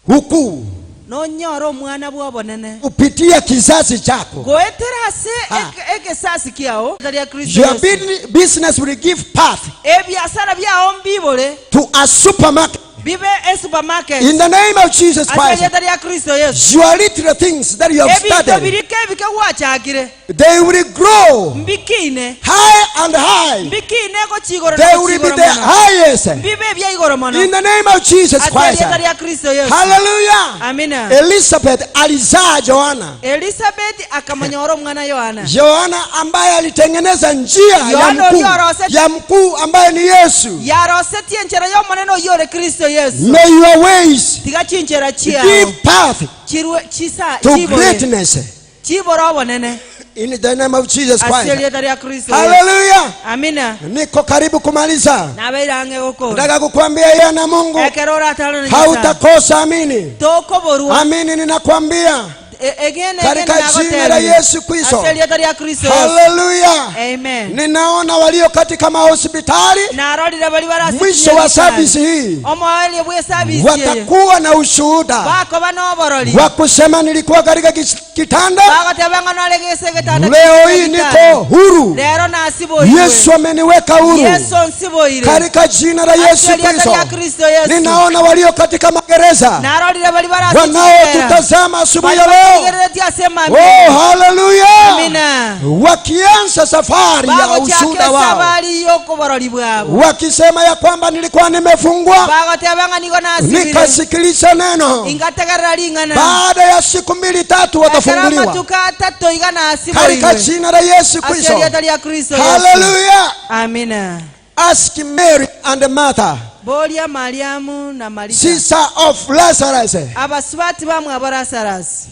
ukuu nonyora omwana bwa obonene kupitia kizazi chako. goetera ase Ah. eke- ekesasi kiao ria Kristo Your Yesu. bus- business will give birth ebiasara biao mbibore to a supermarket. bibe esupermarket In the name of Jesus ase Christ, erieta ria Kristo Yesu your little things that you have ebinto started, birike ebike gwachakire they will grow mbikine high and high. mbikine gochigoro na They will be gochigoro the mono highest. mbibe ebya igoro mono In the name of Jesus ase Christ. erieta ria Kristo Yesu Hallelujah. amina Elizabeth alizaa Yohana. Elizabeth akamanyora omwana Yohana Yohana ambaye alitengeneza njia ya Yohana mkuu, uliorose- ya mkuu ambaye ni Yesu. yarosetie enchera y'omonene oyore Kristo Yesu May your ways tiga chinchera chiao give path chirwe chisa to chibore greatness. chibore obonene In the name of Jesus ase Christ. erieta ria Kristo Yesu Hallelujah. amina Niko karibu kumaliza. nabeire ang'e gokora Nataka kukwambia yeye na Mungu ekero oratara na Nyasaye hautakosa amini. tokoborwa Amini ninakwambia. E- Egene Katika egene jina la nagotebirie. Yesu Kristo. Ase erieta ria Kristo Yesu. Haleluya! Amen. Ninaona walio katika mahospitali Narorire bari barase mwisho wa service hii omoerio bwa esabisi eye watakuwa na ushuhuda bakoba noborori wa kusema nilikuwa katika kis- kitanda, bagoteba ng'a noregese egetanda leo hii niko huru. rero nasiboirwe Yesu ameniweka huru Yesu nsiboire katika jina la Yesu Ase erieta Kristo. ria Kristo Yesu. Ninaona walio katika magereza Narorire bari barase wanaotutazama asubuhi ya leo. barigereretie ase emambia. Oh, haleluya! Amina. Wakianza safari ya Bagochaka ushuhuda wao esabari y'okoborori bwabo wakisema ya kwamba nilikuwa nimefungwa bagoteba ng'a nigo nasibire nikasikiliza neno. ingategerera ring'ana Baada ya siku mbili tatu ekero watafunguliwa amatuko atato iga katika nasiboirwe jina la Yesu ase Kristo. erieta ria Kristo Yesu. Haleluya! Amina. Ask Mary and Martha, Boria Mariamu na Marita sister of Lazarus, abasubati bamwe abo Lazarus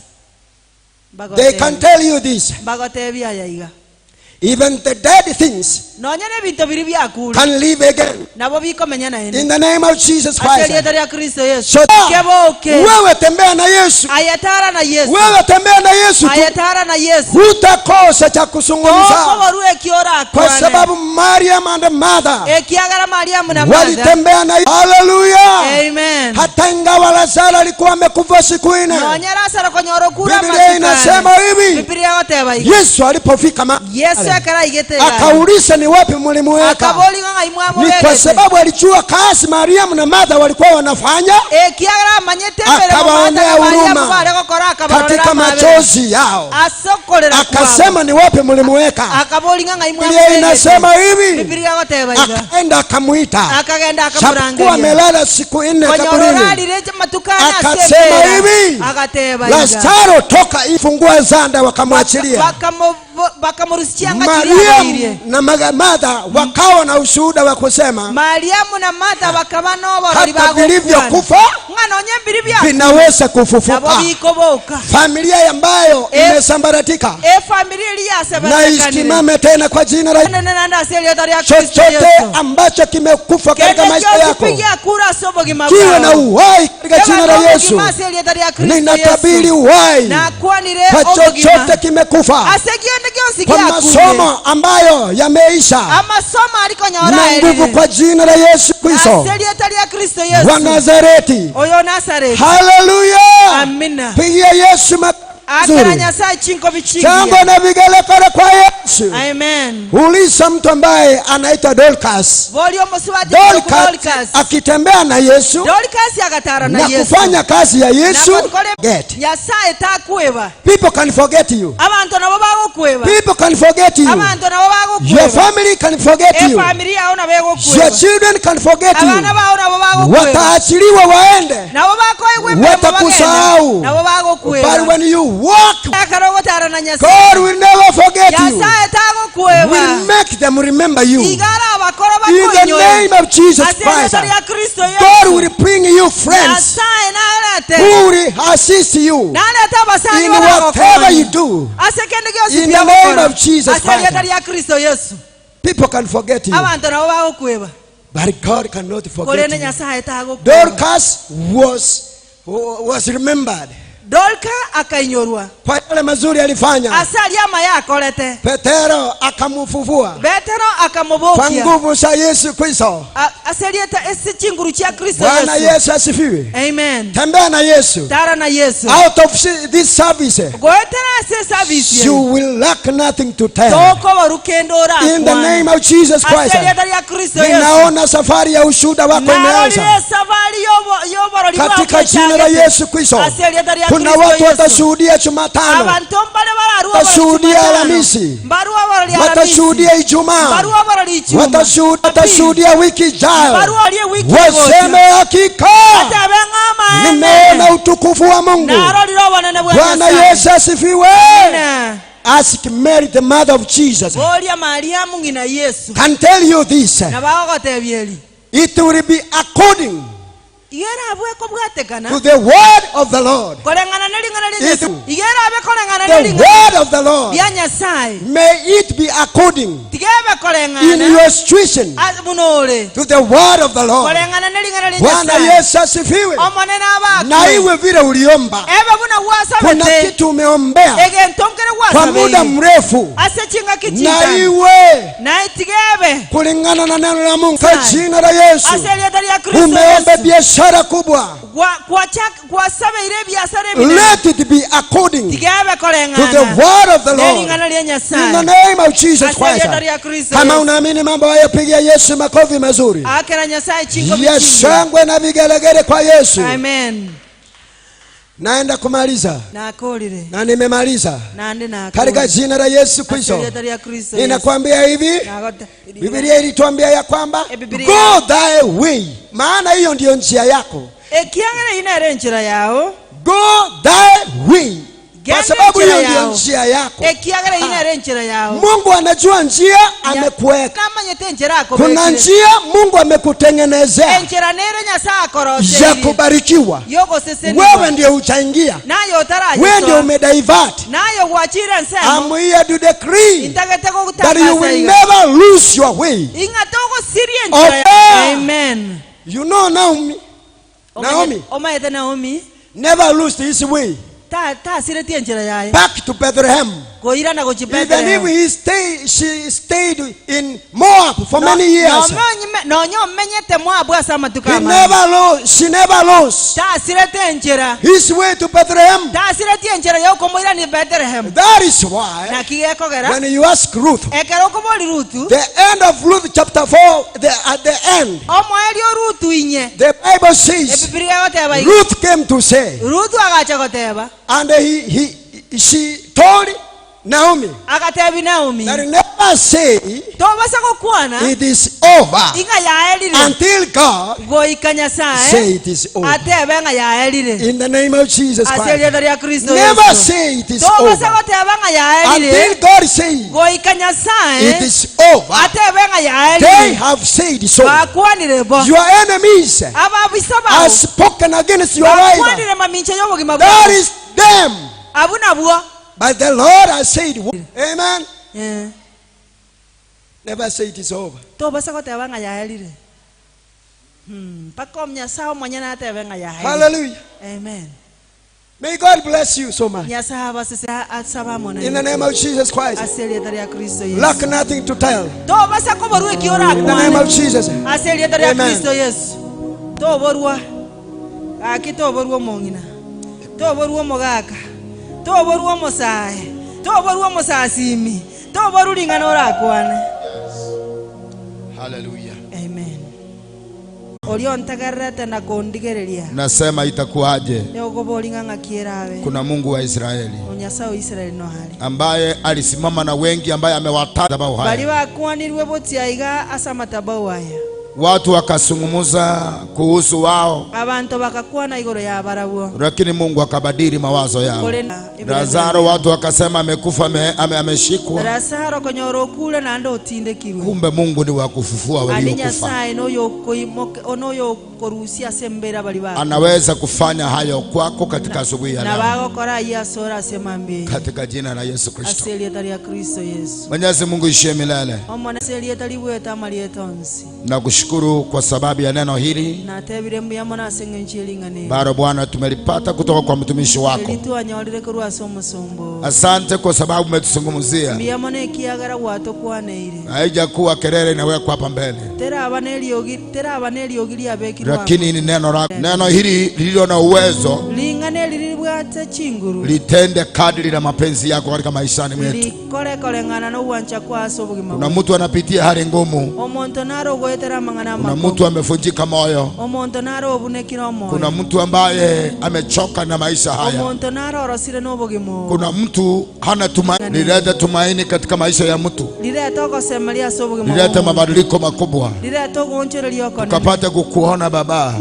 they can tell you this. bagotebia aya iga Even the dead things nonya nebinto biri biakure can live again nabo bikomenya naende in the name of Jesus ase Christ. erieta ria Kristo Yesu So, keboke wewe tembea na Yesu, ayetara na Yesu wewe tembea na Yesu tu, ayetara na Yesu hutakosa cha kuzungumza, tokoborwa ekio kwa orakwane sababu Mariam and Martha ekiagera Mariamu na Martha walitembea na Haleluya. amen Hata ingawa Lazaro alikuwa amekufa siku nne, nonya Lazaro konyora okure Biblia inasema hivi, Biblia egoteba iga Yesu alipofika mahali Yesu ekero aigete igare akauliza ni wapi mlimuweka? akabori ng'a ng'ai Ni kwa mwamobegete sababu alijua kazi Mariamu na Martha walikuwa wanafanya ekiagera amanyete emeremo Akawaonea Martha na Mariamu huruma bare gokora akabarorera katika amabere machozi yao, ase okorera kwabo akasema ni wapi mlimuweka? akabori ng'a ng'ai Biblia mwamobegete inasema hivi, Biblia egoteba iga akaenda akamwita, akagenda japokuwa akamurangeria amelala siku nne konyora kaburini, orarire matuko ane ase akasema embera hivi, agateba iga Lazaro toka, ifungua zanda, wakamwachilia. Bakamurusikia ng'achiriairie Mariamu na Martha wakawa na ushuhuda wa kusema Mariamu na Martha bakaba noborori hata bagokwana vilivyokufa ng'a nonye mbiri biakure vinaweza nabo kufufuka. bikoboka Familia ambayo Eh. imesambaratika efamiri eri na yasebarekanire isimame tena kwa jina la nene nande ase erieta ria Kristo chochote Yesu ambacho kimekufa katika kende maisha kyosi yako pigia ase obogima kiwe na bwao uhai katika jina la Yesu. obogima ase erieta ria Kristo Ninatabiri Yesu uhai nakwanire kwa obogima chochote kimekufa, ase giende gionsi kwa giakure masomo ambayo yameisha amasomo arikonyora na nguvu erire kwa jina la Yesu Kristo ase erieta ria Kristo wa Yesu Nazareti. oyo Nazareti Haleluya! amina Pigia Yesu akera mazuri, Nyasaye chinkobi shangwe chingiya na vigelegele kwa Yesu. amen Uliza mtu ambaye anaitwa Dorcas. bori omusubati Dorcas Dorcas akitembea na Yesu Dorcas agatara na na Yesu kufanya kazi ya Yesu, Na gokora- get. Nyasaye takweba People can forget you. abantu nabo bagokweba People can forget you. abantu nabo Your bagokweba family can forget you. efamiri yao nabo Your egokweba children can forget you. abana bao nabo bagokweba Wataachiliwa waende. nabo bakoegwa emiremo bagenda Watakusahau. nabo But bagokweba when you walk, ekero ogotara na Nyasaye God will never forget you. Nyasaye tagokweba Will make them remember you. igara abakoro In the bakoinyore name of Jesus ase Christ, erieta ria Kristo God Yesu will bring you friends Nyasaye narete who will assist you narete abasani in whatever you do. ase kende gionsi In the name of Jesus ase erieta Christ. ria Kristo Yesu People can forget you, abanto nabo bagokweba but God cannot forget korende you. Nyasaye tagokweba Dorcas was remembered Dorka akainyorwa kwa yale mazuri alifanya. ase aria amaya akorete Petero akamfufua Petero kwa akamobokia nguvu za Yesu Kristo. Ase erieta ase chinguru chia Kristo Bwana Yesu Yesu asifiwe. amen Tembea na Yesu. tara na Yesu Out of this service, goetera ase service you will lack nothing to tell. tokoba kende In the orakwane name of Jesus ase Christ. erieta ria Kristo Yesu Ninaona safari ya ushuhuda wako narorire imeanza esafari y'oborori katika jina la Yesu Kristo. ase erieta ria Kuna Kristo watu Yesu watashuhudia Jumatano, abantu mbare bararua Watashuhudia Alhamisi. mbarua borori Alhamisi watashuhudia Ijumaa, mbarua borori Ijumaa watashuhudia wiki ijayo, mbarua rie wiki waseme hakika batebe ng'amaene nimeona utukufu wa Mungu. narorire obonene bwa Bwana Nyasaye Yesu asifiwe. Amina. Ask Mary, the mother of Jesus, boria Mariamu ng'ina Yesu can tell you this. na bagogotebia eri It will be according igera Terabwe kobwatekana to the word of the Lord. koreng'ana ne ring'ana ria It- Nyasae. Iga erabe koreng'ana The ne ring'ana word of the Lord. ria Nyasae. May it be according Tiga ebe in koreng'ana your situation ase buna ore to the word of the Lord. koreng'ana ne ring'ana ria Bwana Nyasae. Yesu asifiwe. Omonene Na abakwe. iwe vile uliomba, Ebe buna kuna gwasabete kitu umeombea egento nkere kwa muda gwasabeire mrefu, ase ching'aki na chintano iwe naye tiga ebe kulingana na neno la Mungu kwa Nyasaye. jina la Yesu ase erieta ria Kristo umeomba Yesu biashara kubwa, Gwasabeire ebiasara ebinene let it be according tiga ebe to the koreng'ana word of the ne Lord. ring'ana ria In the Nyasaye name of Jesus ase Christ. erieta ria Kristo Kama Yesu. unaamini mambo hayo, pigia Yesu makofi mazuri Akera Nyasaye chinkobi ya chingiya. shangwe na vigelegele kwa Yesu. Amen. Naenda kumaliza Nakorire na nimemaliza nande katika nakorire jina la Yesu ase Kristo. erieta ria Kristo Yesu. Ninakwambia hivi, Nagote- Biblia ilituambia ya kwamba E, Biblia- go thy way, maana hiyo ndiyo njia yako. Ekiagera eyio nere enchera yao. Go thy way, kwa Genda sababu enchera hiyo ndiyo yao. njia yako. Ekiagera eyio nere enchera yao. Mungu anajua njia amekuweka. Namanyete enchera Kuna akobekire. njia Mungu amekutengenezea Enchera nere Nyasaye ya akoroseirie kubarikiwa. yogoseseniwa. Wewe ndio utaingia, Naye wewe ndio otarayesoa umedivert. naye gwachire ensemo I'm here to decree intagete that you gogotangaza will iga never lose your way. ing'a togosiria enchera ya- Obey. Amen. You know Naomi, Naomi Omaete Naomi never lose his way ta tasiretie enchera yaye back to Bethlehem. koirana gochia Even if Bethlehem. he stay, she stayed in Moab for many years. Nonya omenyete Moabu ase amatuko He amange. never lost. She never lost Tasirete enchera. his way to Bethlehem. Tasiretie enchera yokomoirania Bethlehem. That is why Naki gekogera when you ask Ruth, ekero okobori Rutu the end of Ruth chapter 4, the, at the end, omoerio Rutu inye the Bible says Ebibilia egoteba iga Ruth came to say, Rutu agacha goteba and he, he, she told Naomi agatebi Naomi that never say tobasa gokwana it is over ing'a yaerire until God goika Nyasaye say it is over. atebe ng'a yaerire In the name of Jesus ase Christ. erieta ria Kristo Never Yesu say it is tobasa over goteba ng'a yaerire until God say goika it Nyasaye is over. atebe ng'a They yaerire have said so. bakwanire bo Your enemies ababisa bao have spoken against your life. bakwanire mamincha y'obogima That bwao is them. abwo nabwo But the Lord has said, Amen. Eh. Never say it is over. Tobasa goteba ng'a yaerire. Hmm. Mpaka Nyasaye omonyene atebe ng'a yaerire. Hallelujah. Amen. May God bless you so much. Nyasaye abasese asaba amo In the name of Jesus Christ. Ase erieta ria Kristo Yesu. Lack nothing to tell. Tobasa koborwa eki In the name orakwane. of Jesus. Ase erieta ria Amen. Kristo Yesu. Toborwa. Gaki toborwa omong'ina. Toborwa omogaka. Toborwa omosae. Toborwa omosasimi. Toborwa ring'ana orakwane. Hallelujah. Amen. Oria ontegererete na kondigereria. Nasema itakuwaje? Niokobori ng'a ng'aki erabe. Kuna Mungu wa Israeli Onyasaye o Israeli nohare. ambaye alisimama na wengi, ambaye amewataja madhabahu haya. Bari bakwanirwe botia iga ase amatabau aya. Watu wakasungumuza kuhusu wao, Abanto bakakwana igoro ya barabwo. lakini Mungu akabadili mawazo yao. Kore na Lazaro watu wakasema amekufa, ame, ame, ameshikwa. Lazaro konyora okure naende otindekirwe. Kumbe Mungu ni wa kufufua Ande waliokufa, Nyasaye noyo korusia ase embera bari bako. anaweza kufanya hayo kwako katika asubuhi ya Na leo, bagokora ayio ase ore ase mambia. katika jina la Yesu Kristo. Ase erieta ria Kristo Yesu. Mwenyezi Mungu ishie milele. Omone ase erieta ribwete amarieta onsi. Nakushukuru kwa sababu ya neno hili Natebire mbuya mono ase eng'encho y'ering'ana eri. bado Bwana tumelipata kutoka kwa mtumishi wako. Eri twanyorire korwa ase omosomba oo. Asante kwa sababu umetuzungumzia, Mbuya mono ekiagera gwatokwaneire. haijakuwa kelele inawekwa hapa mbele, Teraba neriogi, teraba neriogi riabekirwe lakini ni neno lako, neno hili lililo na uwezo Ring'ana eri ribwate chinguru litende kadiri la mapenzi yako katika maishani mwetu. rikore koreng'ana na obwancha kwa ase obogima Kuna bwaito. mtu anapitia hali ngumu, Omonto naro ogoetera amang'ana kuna amakong'u. mtu amevunjika moyo, Omonto naro obunekire omoyo. kuna mtu ambaye amechoka na maisha haya, Omonto naro orosire na obogima obo. kuna mtu hana tumaini. Lilete tumaini katika maisha ya mtu, Lirete ogosemeria ase obogima lilete bw'omonto. mabadiliko makubwa, Lirete ogoonchoreria okonene. tukapate kukuona Baba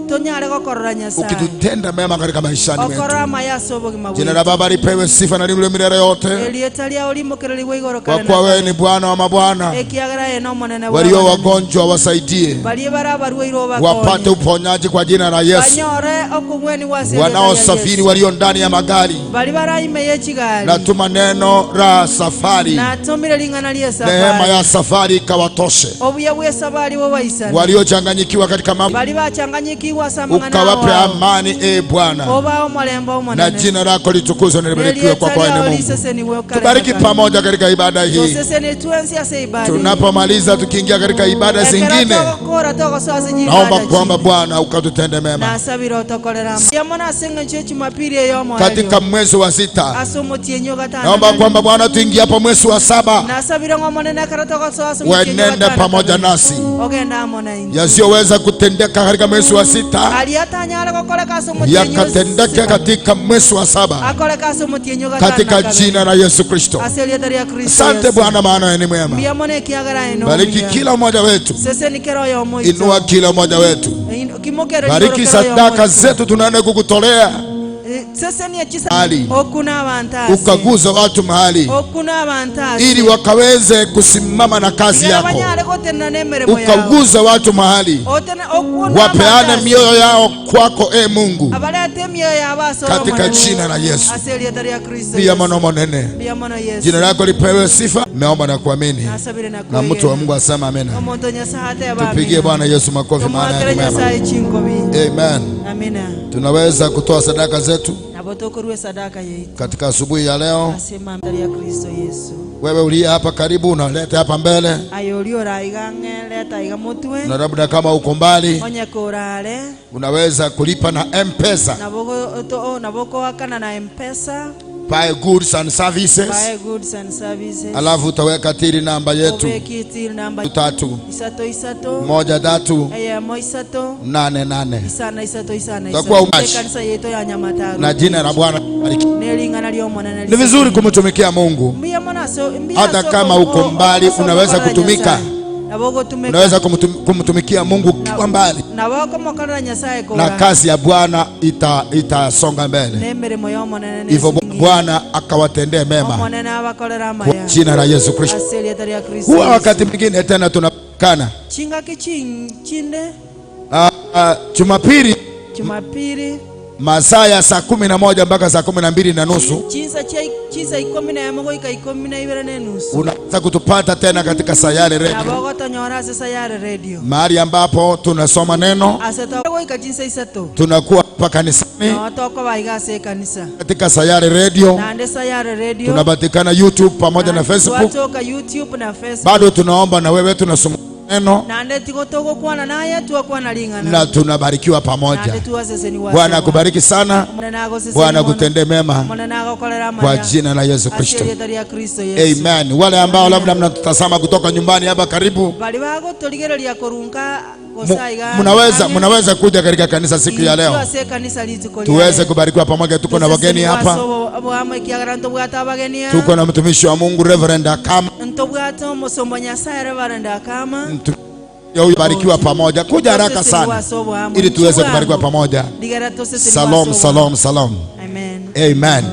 Tonyare gokorora Nyasaye. ukitutenda mema katika maishani mwetu. Okorora amaya ase obogima Jina la bwaito. Baba lipewe sifa na liwe milele yote, Erieta riao rimokererigwe igoro kwa kare kuwa na wewe kare. ni Bwana wa mabwana. Ekiagera aye nomonene Walio bw'abanene. wagonjwa wagonjwa wasaidie, Baria bare abarwaire wapate obakonye. uponyaji kwa jina la Yesu. Banyore okogwenigwa ase erieta ria Wanaosafiri Yesu. walio ndani ya magari, Baria bare ime ye chigari. natuma neno la safari, Natomire ring'ana neema ri'esafari. ya safari ikawatoshe. Obuya bw'esafari bobaisane. Waliochanganyikiwa katika mambo, Baria bachanganyikigwe ase amang'ana ukawape ao ao. amani, e Bwana, Obae omorembe na Omonene. jina lako litukuzwe na libarikiwe kwa Nerieta kwa ni riao Mungu. risesenigwe kare na Tubariki kare. pamoja katika ibada hii. Toseseni twensi ase ibada eye. Tunapomaliza tukiingia katika ibada Ekero zingine, togokora togosoa ase naomba chibada kwamba chinde. Bwana ukatutende mema Nasabire otokorere amo. Mbuya mono ase eng'encho ya Jumapili eye omoerio. katika mwezi wa sita. Ase omotienyi o gatano Naomba kabere. kwamba Bwana tuingie hapo mwezi wa saba, Nasabire ng'a Omonene ekero togosoa ase omotienyi o wenende gatano pamoja kabere, nasi. ogende amo naintwe. Yasiyoweza kutendeka katika mwezi wa sita Aria atanyare gokoreka ase omotienyi o yakatendeke sita, katika mwezi wa saba, akoreke ase omotienyi o gatano na katika kabere. jina la Yesu Kristo. Ase erieta ria Kristo Asante Yesu. Bwana, maana wewe ni mwema. Mbuya mono ekiagera aye Bariki nomuya. kila mmoja wetu, Seseni kera oyomo oito. inua kila mmoja wetu, Kimokere bariki igoro kera oyomo sadaka oito. zetu tunaenda kukutolea Seseni ekisa mahali, okuna abantu ase. ukaguza watu mahali Okuna abantu ase. ili wakaweze kusimama na kazi Igera yako, banyare gotenena n'emeremo yao. ukaguza watu mahali Otene okuna wapeane abantu ase. mioyo yao kwako, e Mungu, Abarete emioyo yabo ase katika Omonene. jina la Yesu. Ase erieta ria Kristo Mbuya Yesu. mono monene, Mbuya mono Yesu. jina lako lipewe sifa. Meomba na kuamini, Nasabire na na mtu wa kwegena. Mungu asema amina. Omonto Nyasaye ateba Tupigie amina. Bwana Yesu makofi, maana Tomwakere ni mwema. Nyasaye chinkobi. Amen. Amina. Tunaweza kutoa sadaka zetu Nabo tokorwa esadaka yaitu. katika asubuhi ya leo. Ase mambia ya Kristo Yesu. Wewe uliye hapa karibu, unaleta hapa mbele, Aye oria oraiga ng'e leta iga motwe. na labda kama uko mbali, Onye korare unaweza kulipa na M-Pesa, nabo nabo koakana na M-Pesa. buy goods and services, Buy goods and services. alafu utaweka tili namba yetu Obeke till number 3 isato isato 1 3 eyemo isato 8 8 isana isato isana Utakuwa isato. umashi. Ekanisa yetu ya Nyamataro na jina la Bwana bariki. neling'ana ly'Omonene Ni vizuri kumtumikia Mungu Mbuya mono ase- mbuya hata ase kama oko- uko mbali, ase unaweza ogokorera kutumika. Nyasaye. Nabo ogotumeka. Unaweza kumtumikia Mungu ukiwa mbali, Nabo okomokorera Nyasaye na kora kazi ya Bwana itasonga mbele. n'emeremo y'Omonene Hivyo n'esingi. Bwana akawatendee mema Omonene abakorera kwa amaya jina la Yesu Kristo. ase erieta ria Kristo Huwa Yesu. wakati mwingine tena tunapakana Chingaki chinde Jumapili Jumapili masaa ya saa 11 mpaka saa 12:30 chinsa chia chinsa ikomi na emo goika ikomi na ibere na enusu unaweza kutupata tena katika Sayari Radio, nabo ogotonyora ase Sayari Radio mahali ambapo tunasoma neno, ase to goika chinsa isato tunakuwa hapa kanisani no tokoba iga ase ekanisa katika Sayari Radio, naende Sayari Radio tunapatikana YouTube pamoja na Facebook. twatoka YouTube na Facebook Bado tunaomba na wewe, tunasoma neno naende tigo togokwana naye twakwana ring'ana na tunabarikiwa naende pamoja. twaseseniwa Bwana akubariki sana, Bwana akutendee mema kwa jina la Yesu Kristo. Kristo ria Kristo Yesu Amen. Wale ambao labda mnatutazama kutoka nyumbani hapa karibu, bali bagotorigereria korunka gosaiga mnaweza kuja katika kanisa siku ya leo ase kanisa rituko tuweze kubarikiwa pamoja. Tuko na wageni hapa, bwamwe kiagera ntobwate abageni tuko na mtumishi wa Mungu Reverend Akama, ntobwate omusombo Nyasaye Reverend Akama Mtu- barikiwa pamoja. Kuja haraka sana ili tuweze kubarikiwa pamoja. Salom, salom, salom. Amen. Amen.